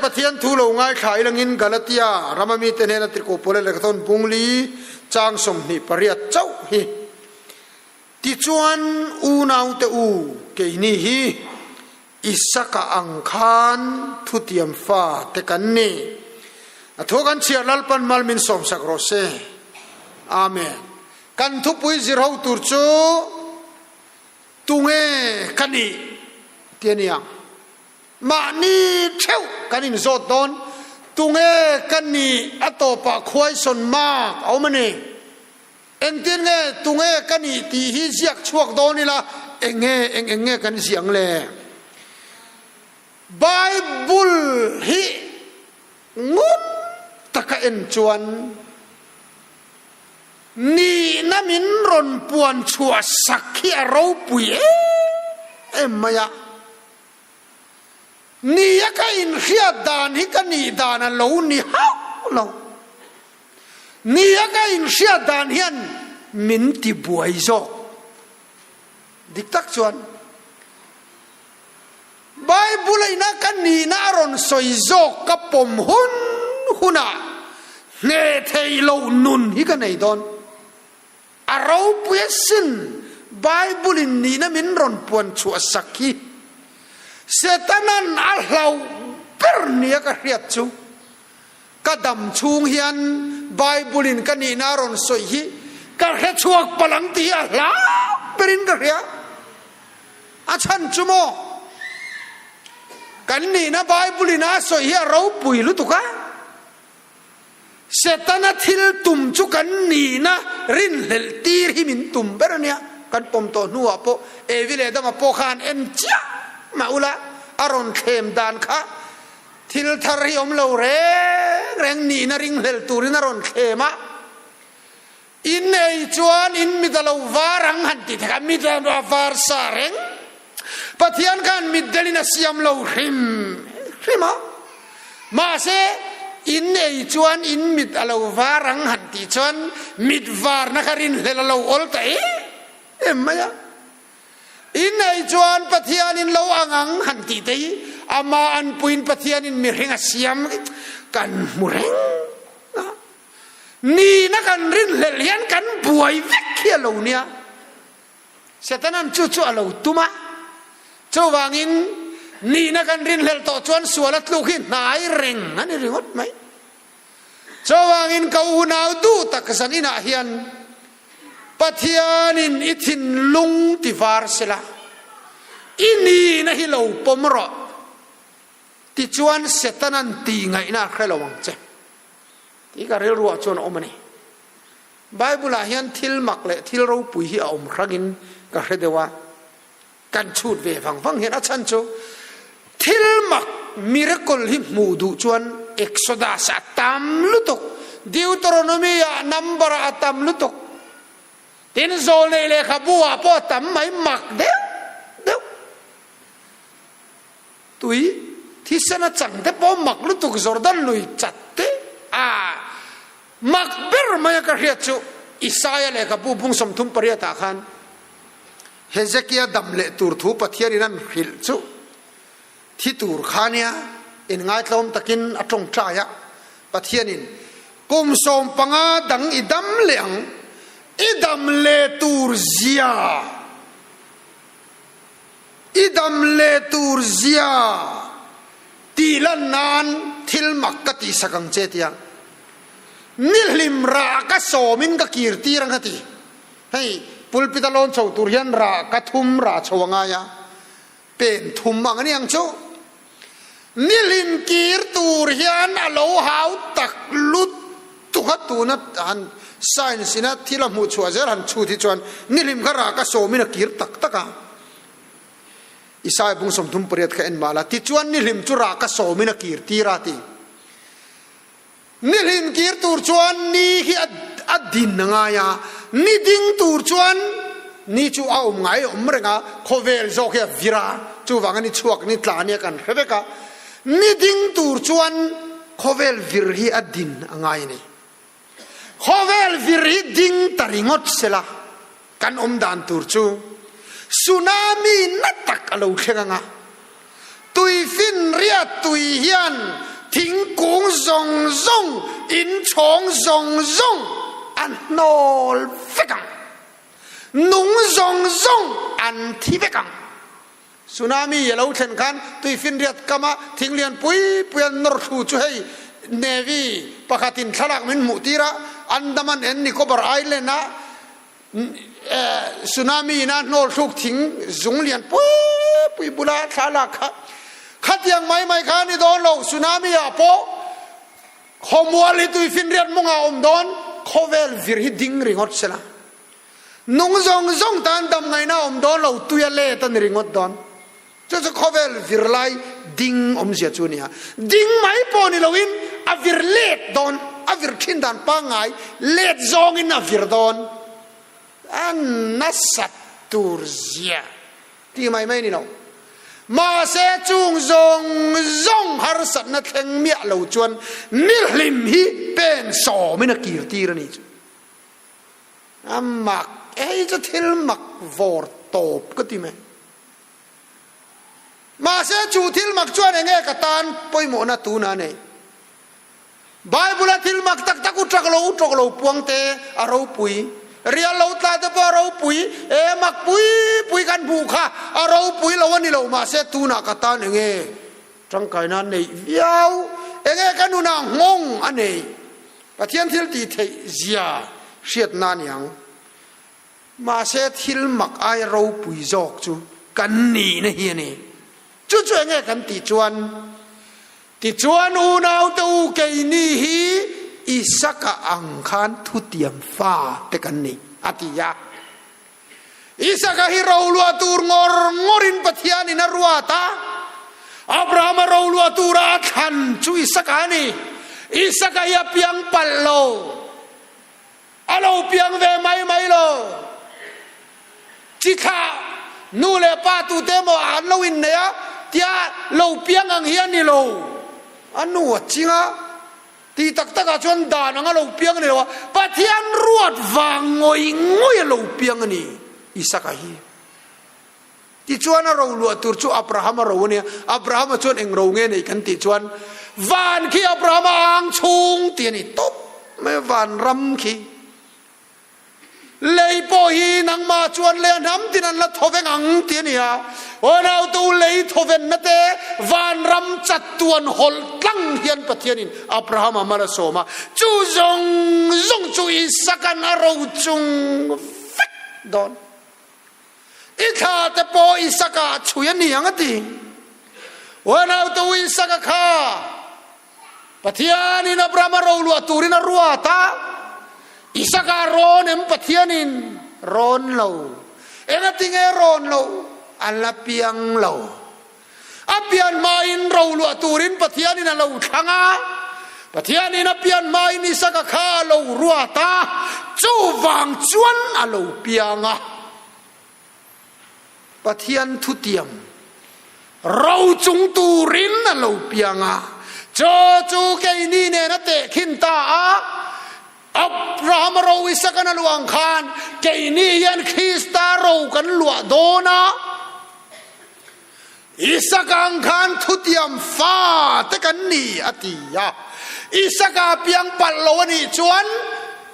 Pathian thu lo ngaithla ilangin Galatia rama mite hnena tirhkoh Paula lehkhathawn bungli chang 28 chauh hi. Tichuan, unaute u, keini hi Isaka ang khan thutiam fa te kan ni. A thu kan chhiar Lalpan mal min sawmsak rawh se. Amen. Kan thupui zir ho tur chu tunge ka nih ti a ni ang. Mahni theuh kan inzawt dawn, tunge ka nih a tawpah khuaisawn mak a awm a ni. Engtin nge tunge ka nih tih hi ziak chhuak dawn ila eng nge eng eng nge kan ziah ang le? Bible hi ngun taka en chuan nihna min rawn puan chhuah sak hi a ropui em em mai a. Nia ka inhriat dan hi ka nih dan a lo ni hauh lo. Nia ka inhriat dan hian min ti buai zawk. Dik tak chuan Bible a ina ka nihna a rawn sawi zawk ka pawm hun hunah hneh theih loh nun hi ka nei dawn. A ropui asin Bible in nihna min rawn puan chhuah sak hi. Setanan a hlauh ber nia ka hriat chu ka dam chhung hian Bible in ka nihna a rawn sawi hi ka hre chhuak palh ang tih hi a hlau berin ka hria. A chhan chu maw? Kan nihna Bible in a sawi hi a ropui lutuk a. Setana thil tum chu kan nihna rinhlelh tir hi min tum ber a nia. Kan pawm tawh hnuah pawh Evi leh Adama pawh khan en chiah mah ula a rawn thlem dan kha thil thar hi awm lo reng reng nihna ringhlel turin a rawn thlem a. In ei chuan in mit a lo var ang han ti thei a, mit a var sa reng. Pathian khan mitdelin a siam lo hrim hrim a, mahse in ei chuan in mit a lo var ang han tih chuan mit varna kha rinhlelh a lo awl ta em em mai a. In ei chuan Pathianin lo ang ang han tih te hi ama anpuiin Pathianin mihring a siam kan hmu reng a. Nihna kan rinhlelh hian kan buai vek hi a lo nia. Setanan chu chu a lo tum a, chuvangin nihna kan rinhlelh tawh chuan sual a tluk hi hnai reng a ni ringawt mai. Chuvangin ka unau duh tak zan inah hian Pathianin i thinlung ti var sela, i nihna hi lo pawm rawh, tichuan Setanan tih ngaihna a hre lo ang che tih ka rilruah chuan a awm a ni. Bible ah hian thil mak leh thil ropui hi a awm hrangin ka hre deuh a, kan chhut ve vang vang hian a chhan chu thil mak, miracle, hi hmuh duh chuan Exodus a tam lutuk, Deuteronomy ah number ah a tam lutuk, tin Zawlnei lehkhabu ah pawh a tam mai mak deuh deuh. Tui thisen a chang te pawh mak lutuk Jordan lui chat te a mak ber mai a ka hriat chu Isaia lehkhabu bung 38 ah khan Hezekia dam leh tur thu Pathian in an hrilh chu thi tur kha nia in ngaitlawm takin a tawngtai a, Pathian in kum 15 dang i dam leh ang, i dam leh tur zia. I dam leh tur zia tih lan nan thil mak ka tihsak ang che tia nihlim rah ka sawmin ka kir tir ang a ti. Hei pulpit a lawn chho tur hian rah ka thum rah chho a ngai a, pen thum ang a ni ang chu. Nihlim kir tur hian a lo hau tak lut tuk a, tuna han science ina thil a hmuh chhuah zel han chhut hi chuan nihlim kha rah ka sawmin a kir tak tak a. Isaiah bung 38 kha en mah la, tichuan nihlim chu rah ka sawmin a kir tir a ti. Nihlim kir tur chuan ni hi a din a ngai a, ni ding tur chuan ni chu a awm ngai awm reng a, khawvel zawk hi a vir a, chuvanga ni chhuak ni tla nia kan hre vek a, ni ding tur chuan khawvel vir hi a din a ngai a ni. Khawvel vir hi ding ta ringawt sela kan awm dan tur chu tsunami na tak a lo thleng ang a, tuifinriat tui hian. thingkung zawng zawng, in chhawng zawng zawng an hnawl vek ang. Nung zawng zawng an thi vek ang. Tsunami a lo thlen khan tuifinriat kama thing lian pui pui an nawr thlu chu hei Navy pakhatin thlalak min hmuh tir a, Andaman and Nicobar Island a Tsunami in a hnawl thluk thing zung lian pui pui bula thlalak kha khatiang mai mai kha a ni dawn lo. Tsunami ah pawh khawmual hi tuifinriat mawngah a awm dawn, khawvel vir hi ding ringawt sela. Nung zawng zawng tan dam ngaihna a awm dawn lo, tui a let a ni ringawt dawn. Chu chu khawvel vir lai ding awmzia chu a ni a. Ding mai pawh ni loin a vir let dawn, a vir thin dan pangngai let zawngin a vir dawn. A nasat tur zia tih mai mai a ni lo. Mahse chung zawng zawng harsatna thleng miah lo chuan nihlim hi pen sawmin a kir tir a ni chu. A mak ei chu thil mak vawr tawp ka ti mai. Mahse chu thil mak chuan enge ka tan pawimawhna tuna nei. Bible a thil mak tak tak u ṭak lo u ṭawk lo puang te a ropui. Rial lo tla te pawh a ropui. E mak pui pui kan hmuh kha a ropui lo a ni lo mahse tunah ka tan enge ṭangkaina neih viau. Enge ka nunah nghawng a nei. Pathian thil tih theih zia hriatna a ni ang. Mahse thil mak aia ropui zawk chu kan nihna hi a ni. Chu chu enge kan tih chuan, Tichuan unaute u keini hi Isaka ang khan thutiam fa te kan ni, a ti a. Isaka hi roluah tur ngawr ngawrin Pathianin a ruat a, Abrahama roluah tura a thlan chu Isaka a ni. Isaka hi a piang palh lo, a lo piang ve mai mai lo. Chi thlah nu leh pa tute emaw an lo innei a, tia lo piang ang hi a ni lo. A nu a ching a. Tih tak takah chuan dan anga lo piang a ni lo a, Pathian ruat vang ngawih ngawih a lo piang a ni Isaka hi. Tichuan a ro luah tur chu Abrahama ro a nia, Abrahama chuan eng ro nge nei kan tih chuan van khi Abrahama ang chhung tih a ni tawp mai a, van ram khi. Lei pawh hi nangmah chuan lei a hnam tin an la thawveng ang ti a ni a. Aw nautu lei thawvenna te vanram chattuan hawlh tlang hian Pathianin Abrahama mal a sawm a, chu zawng zawng chu Isaka'n a ro chung vek dawn. I thla te pawh Isaka a chhui a ni ang a ti. Aw nautu Isaka kha Pathianin Abrahama roluah turin a ruat a, Isaka rawn em Pathianin? Rawn lo. Engatinge rawn lo? A la piang lo. A pian hmain roluah turin Pathianin a lo thlang a, Pathianin a pian hmain Isaka kha a lo ruat a, chuvang chuan a lo piang a. Pathian thutiam ro chung turin a lo piang a, chaw chu keini nen a tehkhin ta a. Abraham ro Isakan a luah ang khan keini hian Krista ro kan luah dawn a. Isaka ang khan thutiam fa te kan ni a ti a. Isaka piang palh lo a nih chuan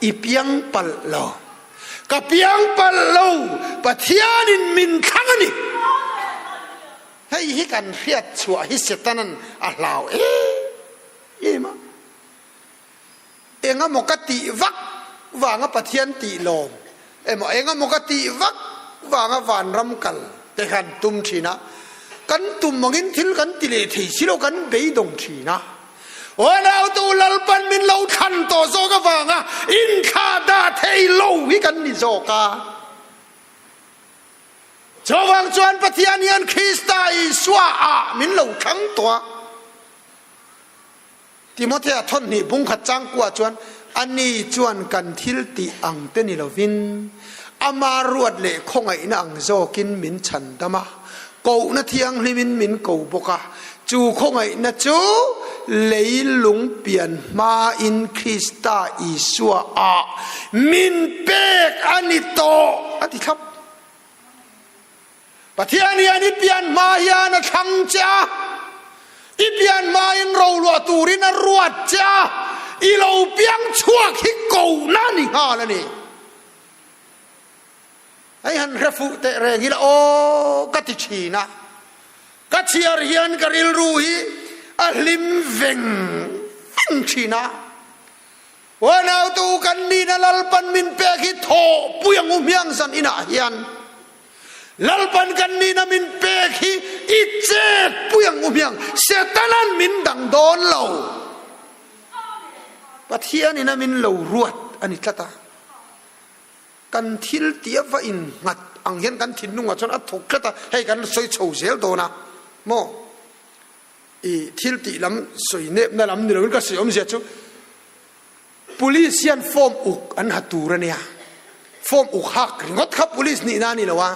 i piang palh lo. Ka piang palh lo, Pathianin min thlang a ni. Hei hi kan hriat chhuah hi Setanan a hlau em em a. Engemaw ka tih vak vanga Pathian tih lawm emaw engemaw ka tih vak vanga vanram kal te khan tum thin a. Kan tum angin thil kan ti leh thei si lo, kan beidawng thin a. Aw nautu Lalpan min lo thlan tawh zawk avanga inthlah dah thei lo hi kan ni zawk a. Chuvang chuan Pathian hian Krista Isua ah min lo thlang tawh a. Timothea thawnhnih bungkhat changkua chuan ani chuan kan thil tih ang te ni lovin ama ruat leh khawngaihna ang zawkin min chhandam a, kohna thianghlimin min ko bawk a. Chu khawngaihna chu leilung pian hmain Krista Isua ah min pek a ni tawh a ti thlap. Pathian hian i pian hma hian a thlang che a. I pian hmain roluah turin a ruat che a, i lo piang chhuak hi kohna a ni nghal a ni. Hei han hre fuh teh reng ila aw ka ti thin a, ka chhiar hian ka rilru hi a hlim veng veng thin a. Uanautu kan nihna Lalpan min pek hi thawhpui ang u hmiang zan inah hian Lalpan kan nihna min pek hi i chetpui ang u hmiang Setanan min dang dawn lo. Pathianin a min lo ruat a ni tlat a. Kan thil tih a va innghat ang hian kan thinlungah chuan a thawk tlat a, hei kan sawi chho zel dawn a maw? I thil tih lam sawi nepna lam ni loin ka sawi awmzia chu Police hian form uk an ha tur a nia. Form uk hak ringawt kha police nihna a ni lo a.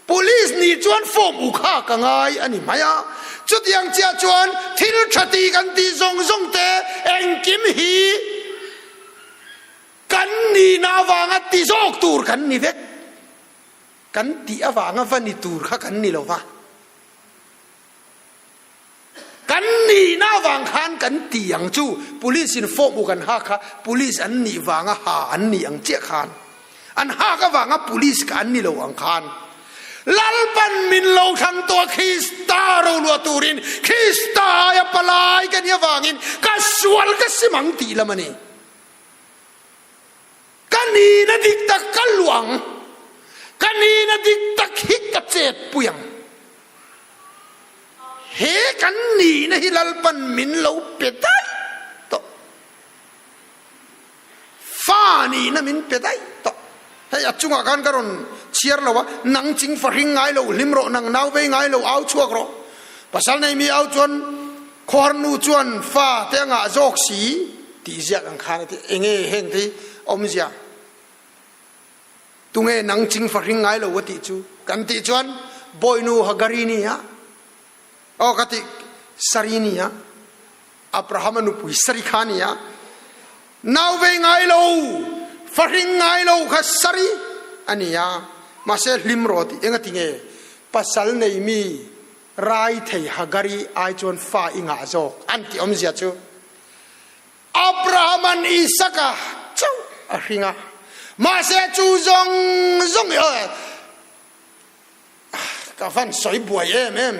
Police nih chuan form uk hak a ngai a ni mai a. Chutiang chiah chuan thil tha tih kan tih zawng zawng te engkim hi kan nihna avanga ti zawk tur kan ni vek. Kan tih avanga va ni tur kha kan ni lo va. Kan nihna avang khan kan ti ang chu, police in form uk an hak kha police an nih vanga ha an nih ang chiah khan an hak avanga police kha an ni lo ang khan Lalpan min lo thlang tawh a Krista roluah turin Krista aia palai ka nih avangin ka sual ka sim ang tih lam a ni. Ka nihna dik tak ka luah ang, ka nihna dik tak hi ka chetpui ang. He kan nihna hi Lalpan min lo pe daih tawh. Fa nihna min pe daih tawh. Hei a chungah khan ka rawn chhiar lo a, nang ching fahring ngai lo hlim rawh, nang nau vei ngai lo au chhuak rawh. Pasal nei mi au chuan khawhar nu chuan fa te a ngah zawk si tih ziak ang khan a ti. Enge heng te hi awmzia? Tunge nang ching fahring ngai lo a tih chu? Kan tih chuan Bawinu Hagari ni a, aw ka tih Sari ni a, Abraham-a nupui Sari kha ni a, nau vei ngai lo, fahring ngai lo kha Sari a ni a, mahse hlim rawh tih enga ti nge? Pasal nei mi rai thei Hagari ai chuan fa i ngah zawk an tih awmzia chu Abraham-a'n Isaka chauh a hring a, mahse chu zawng zawng hi ka van sawi buai em em,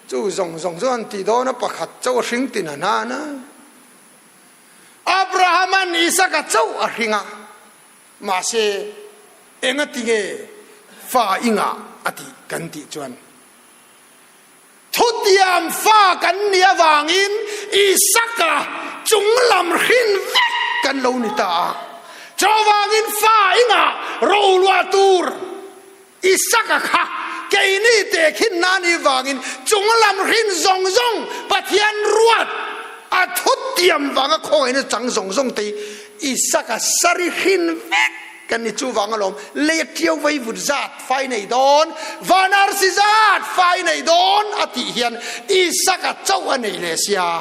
chu zawng zawng chu an ti dawn a, pakhat chauh a hring tin a hnan a. Abraham-a'n Isaka chauh a hring a, mahse engatinge fa i ngah a tih kan tih chuan, Thutiam fa kan nih avangin Isaka chunglam hrin vek kan lo ni ta a. Chuvangin fa ingah roluah tur Isaka kha keini tehkhin na nih vangin chunglam hrin zawng zawng Pathian ruat a thutiam vanga khawngaihna chang zawng zawng te Isaka sari hrin vek Kan ni chuvang alawm, lei a ṭiau vei vut zat fai nei dawn, van arsi zat fai nei dawn a tih hian Isaka chauh a nei leh sia.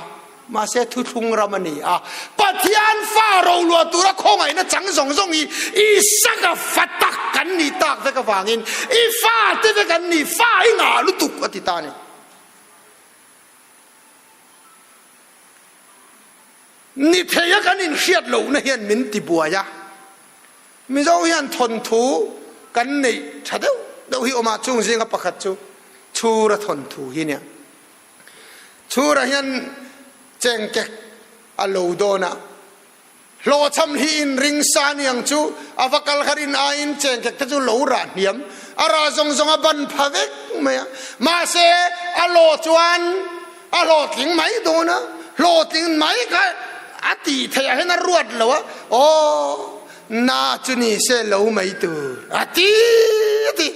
Mahse thuthlung ram a ni a, Pathian fa roluah tura khawngaihna chang zawng zawng hi Isaka fa tak kan nih tak vek avangin i fate vek an ni, fa i ngah lutuk a ti ta a ni. Ni thei a kan inhriat lohna hian min ti buai a, Mizo hian thawnthu kan neih tha deuh deuh hi awm a, chung zinga pakhat chu Chhura thawnthu hi nia. Chhura hian chengkek a lo dawn a, hlawhchham hi inring sa niang chu a va kal kha rin aiin chengkek te chu lo rah hniam, a rah zawng zawng a ban pha vek mai a, mahse a lawh chuan A hlawhtling mai dawn a, hlawhtling mai kha a tih theih ah hian a ruat lo a, aw na chu ni se lo mai tur a ti a ti.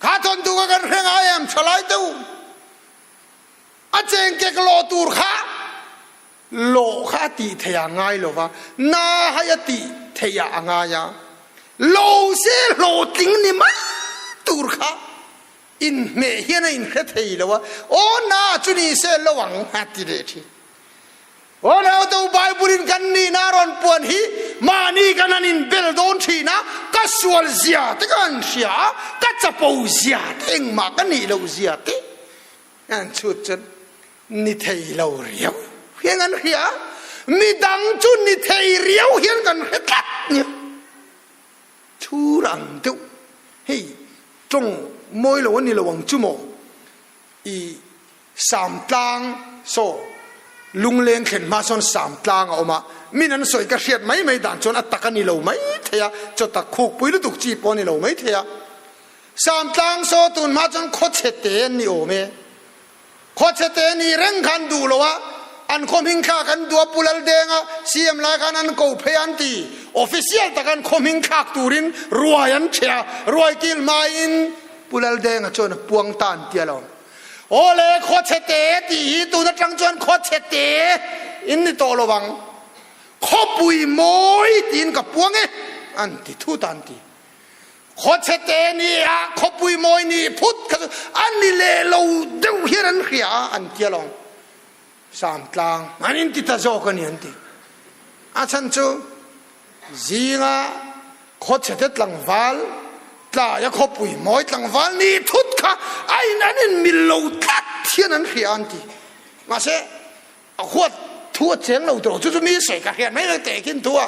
Kha thawnthu kha kan hre ngai em thalai te u. A chengkek lawh tur kha lawh kha a tih theih ah ngai lo va, na hai a tih theih ah a ngai a, lo se hlawhtling ni mai tur kha Inhmeh hian a inhre thei lo a, aw na chu ni se lo ang a ti leh thin. Aw naute u Bible in kan nihna a rawn puan hi mahni kan han inbel dawn thin a, ka sual zia te ka han hria a, ka chapo zia te engmah ka nih loh zia te an chhut chuan. Ni thei lo riau hian an hria a, midang chu ni thei riau hian kan hre tlat nia. Chhur ang deuh, hei tawng mawi lo a ni lo ang chu maw? I Samtlang saw lungleng thlen hma sawn Samtlang a awm a, min an sawi ka hriat mai mai dan chuan a tak a ni lo mai thei a, chaw tak khukpui lutuk chi pawh a ni lo mai thei a. Samtlang saw tun hma chuan khawchhe te an ni awm e. Khawchhe te ni reng khan duh lo a, an khaw hming thlak an duh a, Pu Laldenga CM lai khan an ko phei an ti. Official tak an khaw hming thlak turin ruai an ṭheh a, ruai kil hmaiin Pu Laldenga chuan a puang ta an ti alawm. Aw le, khawchhe te tih hi tun aṭang chuan khawchhe te in ni tawh lo ang. Khawpui mawi tiin ka puang e an ti thut a an ti. Khawchhe te ni ah khawpui mawi ni phut kha chu an ni leh lo deuh hian an hria a an ti alawm. Samtlang an in ti ta zawk a ni an ti. A chhan chu zinga khawchhe te tlangval tlaia khawpui mawi tlangval ni thut kha a in an in mil lo tlat hian an hria an ti. Mahse A huat thu a cheng lo tawh chu chu mi sawi ka hriat mai mai tehkhin thu a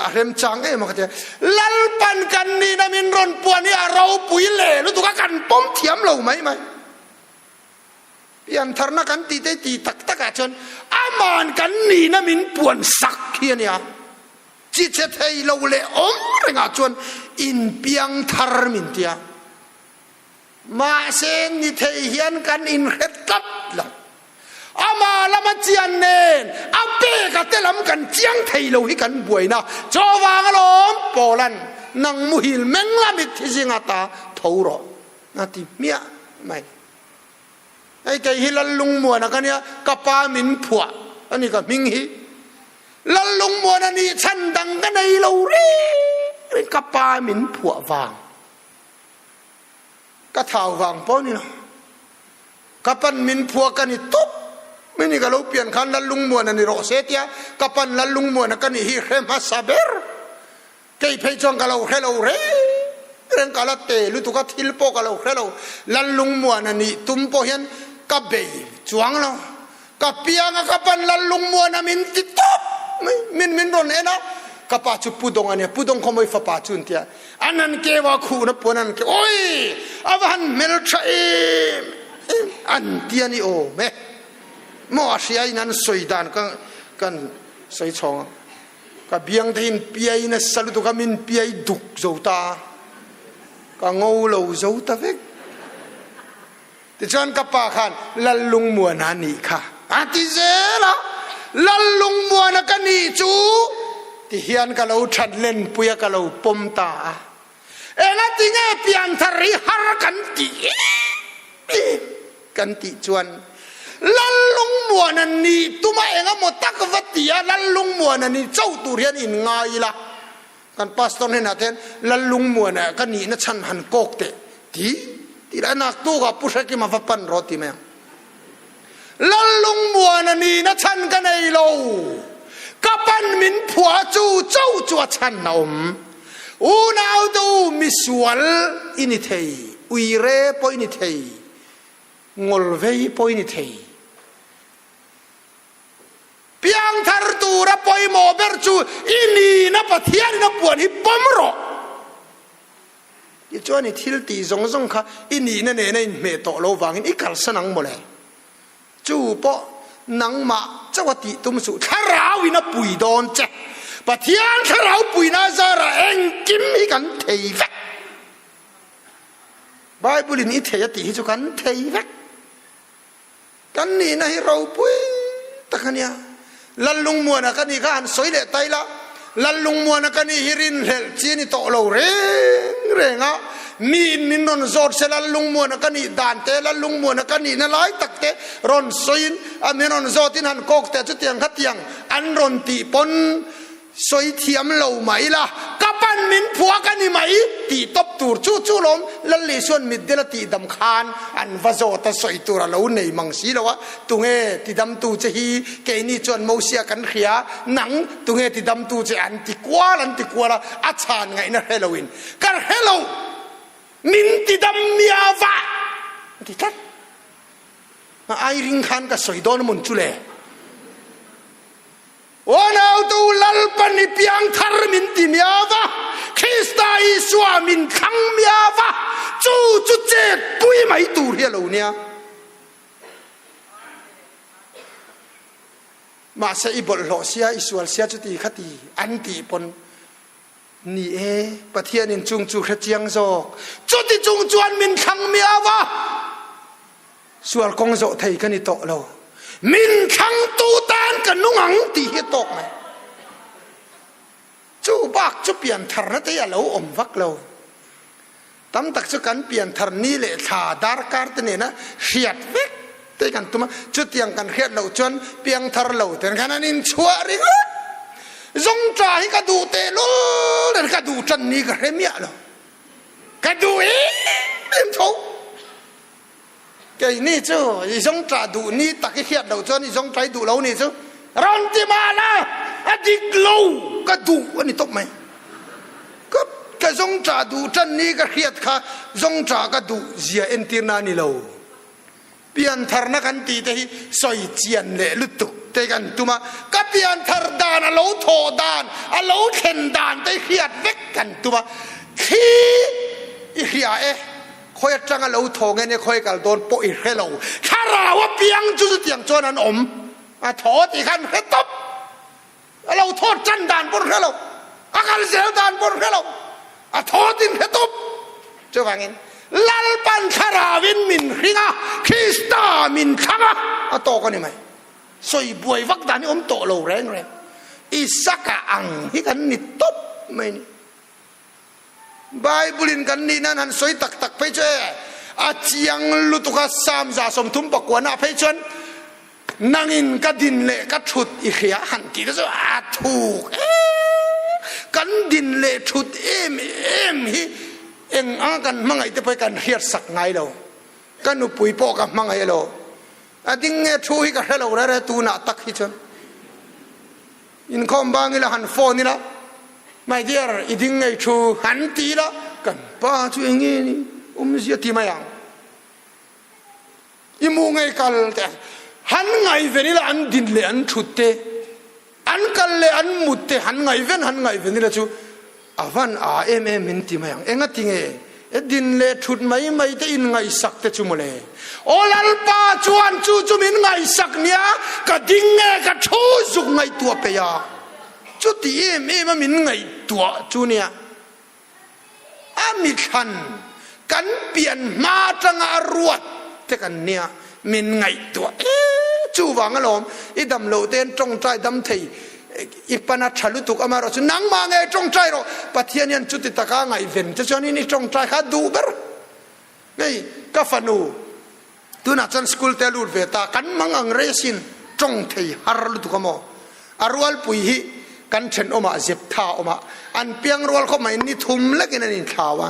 a rem chang em a ka ti a. Lalpan kan nihna min rawn puan hi a ropui leh lutuk a kan pawm thiam lo mai mai. Piantharna kan tih te tih tak takah chuan aman kan nihna min puan sak hi a nia. Chi che thei lo leh awm rengah chuan inpiangthar min tia. Mahse ni thei hian kan inhre tlat lo. Ama lama chian nen a pek a te lam kan chiang thei lo hi kan buaina. Chaw vang alawm Pawlan nang muhil meng la mitthi zinga ta tho rawh a ti hmiah mai. Hei kei hi Lallungmuana ka nia, ka pa min phuah a ni ka hming hi. Lallungmuana nih chhan dang ka nei lo reng reng ka pa min phuah vang. Ka thau vang pawh ni lo. Ka pan min phua ka ni tup mai ni ka lo pian khan Lallungmuana ni rawh se tia ka pan Lallungmuana ka nih hi hre hmasa ber. Kei phei chuan ka lo hre lo reng reng ka la te lutuk a thil pawh ka lo hre lo. Lallungmuana nih tum pawh hian ka bei chuang lo. Ka piang a ka pan Lallungmuana min ti tawp mai min min rawn en a ka pa chu Pu Dawng a nia Pu Dawng khawmawi fapa chu an tia an an keu a khuhna puan an keu oi a va han hmel tha em em an ti a ni awm e maw a hria in an sawi dan ka kan sawi chhawng a ka biang te in piai nasa lutuk a min piai duk zo ta ka ngo lo zo ta vek. Tichuan ka pa khan Lallungmuana nih kha a ti zel a, Lallungmuana ka nih chu ti hian ka lo that lenpui a, ka lo pawm ta a. Engati nge pianthar hi har kan tih em kan tih chuan Lallungmuana nih tuma engemaw tak va ti a, Lallungmuana nih cho tur hian in ngai ila. Kan pastor hnenah te hian Lallungmuana ka nihna chhan han kawk teh ti ti la naktuk ah Pu Hrekima va pan rawh ti mai ang. Lallungmuana nihna chhan ka nei lo, ka pan min phuah chu cho chu a chhan a awm. Unau te u misual i ni thei, uire pawh i ni thei, ngawlvei pawh i ni thei. Piangthar tura pawimawh ber chu i nihna Pathianin a puan hi pawm rawh. Tichuan i thil tih zawng zawng kha i nihna nena inhmeh tawh lo vangin i kalsan ang mawle. Chu pawh nangmah chauh a tih tum suh, thlarauin a pui dawn che. Pathian thlarau puina zarah engkim hi kan thei vek. Bible-in i thei a tih hi chu kan thei vek. Kan nihna hi ropui tak a nia. Lallungmuana ka nih kha han sawi leh ta ila, Lallungmuana ka nih hi rinhlelh chi a ni tawh lo reng reng a, miin min rawn zawt se Lallungmuana ka nih dan te, Lallungmuana ka nihna lai tak te rawn sawiin a min rawn zawtin han kawk teh chutiang khatiang an rawn tih pawn Sawi thiam lo mah ila, ka pan min phua ka ni mai tih tawp tur chu chu lawm Lalli chuan mitdel a tihdam khan an va zawt a, sawi tur a lo nei mang si lo a, tunge tidamtu che hi keini chuan Mosia kan hria, nang tunge tidamtu che an ti kual an ti kual a, a chhan ngaihna hre loin ka hre lo min tidam miau va a ti tlat. Ai ring khan ka sawi dawn amawn chu le. Aw nautu Lalpan i piangthar min ti miau va, Krista Isua min thlang miau va, chu chu chet pui mai tur hi a lo nia. Mahse i bawlhhlawh sia, i sual sia chuti khati an tih pawn ni e, Pathianin chung chu hre chiang zawk. Chuti chung chuan min thlang miau a, sual kawng zawh thei ka ni tawh lo. Min thlangtu tan ka nung ang tih hi a tawk mai. Chu bak chu piantharna te hi a lo awm vak lo. Tam tak chu kan pianthar ni leh thla darkar te nena hriat vek te kan tum a, chutiang kan hriat loh chuan piangthar lo ten khan an inchhuah ringawt. Zawngṭa hi ka duh tehlul nen ka duh ṭan ni ka hre miah lo. Ka duh em em tho. Keini chu i zawngṭah duh ni tak i hriat loh chuan i zawngṭai duh lo ni chu rawn ti mah la, a dik lo ka duh a ni tawp mai. Ka ka zawngṭah duh ṭan ni ka hriat kha zawngṭah ka duh zia entirna a ni lo. Piantharna kan tih te hi sawi chian leh lutuk te kan tum a, ka pianthar dan a lo thawh dan, a lo thlen dan te hriat vek kan tum a, thli i hria e. Khawi atanga lo thaw nge nia khawi kal dawn pawh i hre lo. Thlarau a piang chu chutiang chuan an awm. A thaw tih khan hre tawp. A lo thaw tan dan pawh hre lo. A kal zel dan pawh hre lo. A thaw tin hre tawp. Chuvangin Lalpan thlarauin min hring a, Krista min thlang a, a tawk a ni mai. Sawi buai vak dan hi awm tawh lo reng reng. Isaka ang hi kan ni tawp mai ni. Bible in kan nih nan han sawi tak tak phei chu e a chiang lutuk a, Psalm 39 ah phei chuan nangin ka din leh ka thut i hria han tih te chu a thuk em, kan din leh thut em em hi eng anga kan hmangaih te pawh hi kan hriat sak ngai lo, ka nupui pawh ka hmangaih lo, a ding nge thu hi ka hre lo rere tunah tak hi chuan. Inkhawm bang ila han phone ila, My dear, i ding ngei thu han ti ila, kan pa chu eng nge ni awmzia ti mai ang. I mu ngei kal te han ngaihven ila an din leh an thut te, an kal leh an mut te han ngaihven han ngaihven ila chu A van a em em min ti mai ang. Enga ti nge? E din leh thut mai mai te in ngaihsak te chu mawle. Aw Lalpa chuan chu chu min ngaihsak nia, ka ding nge ka thu zuk ngaihtuah peih a. Chuti em em a min ngaihtuah chu nia. A mithlan kan pian hma atanga a ruat te kan nia, min ngaihtuah e chuvang alawm i dam loh te hian tawngtai dam thei I pan a tha lutuk amaherawh chu nangmah nge tawngtai rawh. Pathian hian chuti taka ngaihven che chuan in i tawngtai kha duh ber. Hei ka fanu tunah chuan school te a lut ve ta, kan mang ang rei asin tawng thei har lutuk a maw. A rualpui hi kan thenawmah zep tha awmah an piang rual khawp mai ni thum lekin an inthlau a.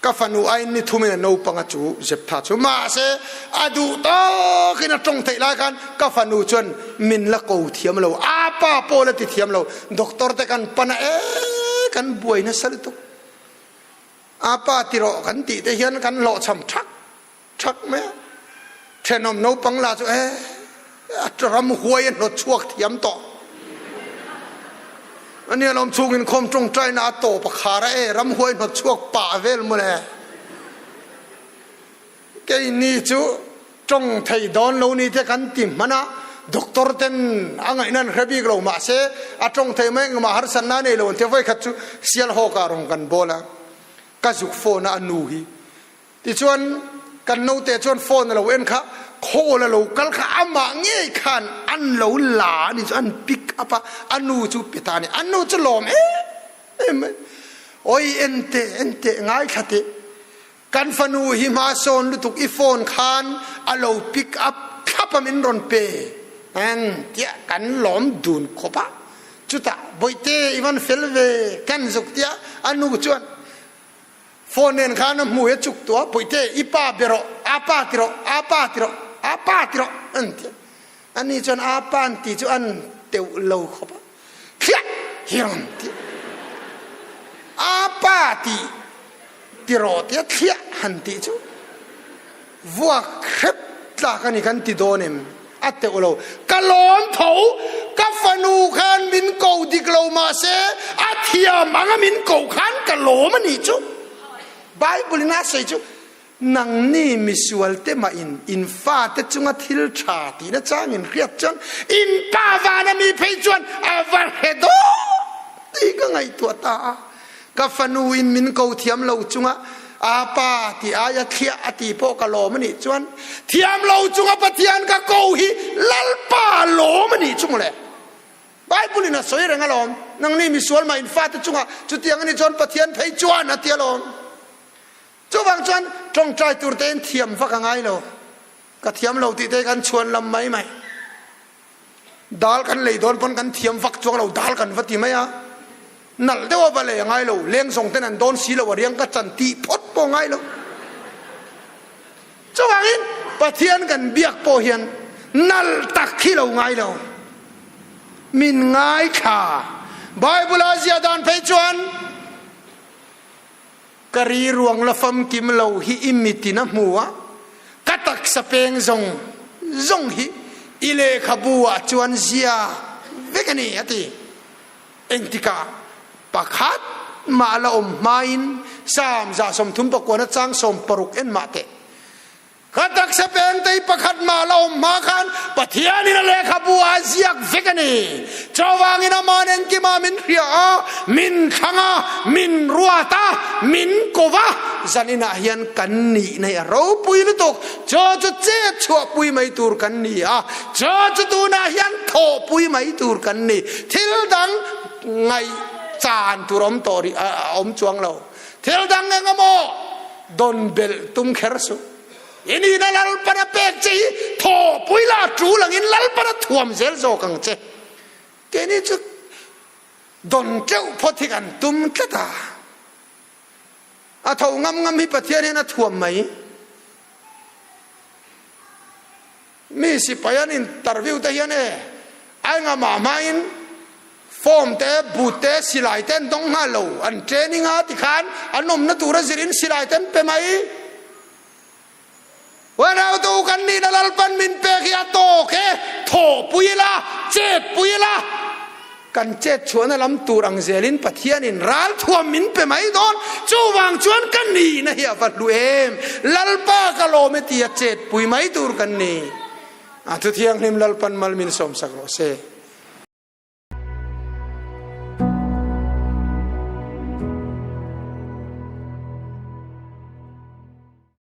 Ka fanu aiin ni thumin a naupang a chu Jephtha chu. Mahse, a duh tawkin a tawng theih lai khan ka fanu chuan min la ko thiam lo, a pa pawh la ti thiam lo. Doctor te kan pan a, e kan buai nasa lutuk. A pa ti rawh kan tih te hian kan hlawhchham thak thak mai a. Thenawm naupang lah chu e a ramhuai a hnawt chhuak thiam tawh. Ani alawm chhung inkhawm tawngtaina a tawp a khar a e ramhuai hnawt chhuak pah vel mawle. Keini chu tawng thei dawn lo ni te kan ti hman a, doctor ten a ngaihna an hre bik lo mahse a tawng thei mai engmah harsatna a nei lo an ti a, vawikhat chu Sialhawk ah rawn kan bawl a, ka zuk phone a a nu hi Tichuan, kan naute chuan phone a lo en kha, call a lo kal kha amah ngei khan an lo la a ni chu, an pick up a, a nu chu pe ta a ni. A nu chu lawm em em mai. Oi en teh, en teh, ngaithla teh. Kan fanu hi hma sawn lutuk i phone khan a lo pick up thlap a min rawn pe ang tiah kan lawm dun khawp a. Chutah, Bawihte i van fel ve kan zuk tiah a nu chuan Phone nen khan a hmui a chuk tuah, Puite, i pa be rawh, aa pa ti rawh, aa pa ti rawh, aa pa ti rawh, an ti a. Ani chuan aa pa an ti chu an teuh lo khawp a, Thliah hi rawn ti a. Aa pa ti ti rawh tia thliah han tih chu vuak hrep tlak a ni kan ti dawn em? A teuh lo. Ka lawm tho, ka fanu khan min ko dik lo mahse a thiam anga min ko khan ka lawm a nih chu. Bible in a sawi chu Nangni misual te mah in in fate chunga thil tha tihna chang in hriat chuan in pa vana mi phei chuan a va hre dawn tih ka ngaihtuah ta a. Ka fanu in min ko thiam lo chunga a pa tih aia thliah a ti pawh ka lawm a nih chuan thiam lo chunga Pathian ka ko hi Lalpa lawm a nih chu mawle. Bible in a sawi reng alawm, nangni misual mah in fate chunga chutiang a nih chuan Pathian phei chuan a ti alawm. Chuvang chuan tawngtai tur tein thiam vak a ngai lo. Ka thiam lo tih te kan chhuan lam mai mai. Dal kan lei dawn pawn kan thiam vak chuang lo, dal kan va ti mai a. Nalh deuh a va lei a ngai lo, leng zawng ten an dawn si lo a riang ka chan tih phawt pawh a ngai lo. Chuvangin Pathian kan biak pawh hian nalh tak hi lo ngai lo. Min ngaithla. Bible a zia dan phei chuan Ka ri ruang la famkim lo hi i mit in a hmu a, ka taksa peng zawng zawng hi i lehkhabu ah chuan zia vek a ni, a ti. Engtikah pakhat mah la awm hmain Salm 39 chang 60 en mah teh. Ka taksa pengtei pakhat mah la awm hma khan Pathianin a lehkhabu ah a ziak vek a ni. Chuvangin Aman engkimah min hria a, min thlang a, min ruat a, min ko va, zaninah hian kan nihna hi a ropui lutuk. Chu chu chet chhuahpui mai tur kan ni a, chu chu tunah hian thawhpui mai tur kan ni. Thil dang ngaihchan tur awm tawh rih a awm chuang lo. Thil dang eng emaw Don belh tum kher suh. I nihna Lalpan a pek che hi thawhpui la tul angin Lalpan a thuam zel zawk ang che. Keini chu don teuh phawt hi kan tum tlat a. A tho ngam ngam hi Pathian hian a thuam mai. Mi sipai an interview te hian e ai nga mah hmain form te boot te silai te an dawng nghal lo an training a tikhan an awmna tura zirin silai te an pe mai Uanautu kan nihna Lalpan min pek hi a tawk e thawhpui ila chetpui ila Kan chet chhuahna lam tur ang zelin Pathianin ralthuam min pe mai dawn. Chuvang chuan ka nihna hi a va hlu em! Lalpa ka lawm e tia chetpui mai tur kan ni. A Thuthianghlim Lalpan mal min sawmsak rawh se.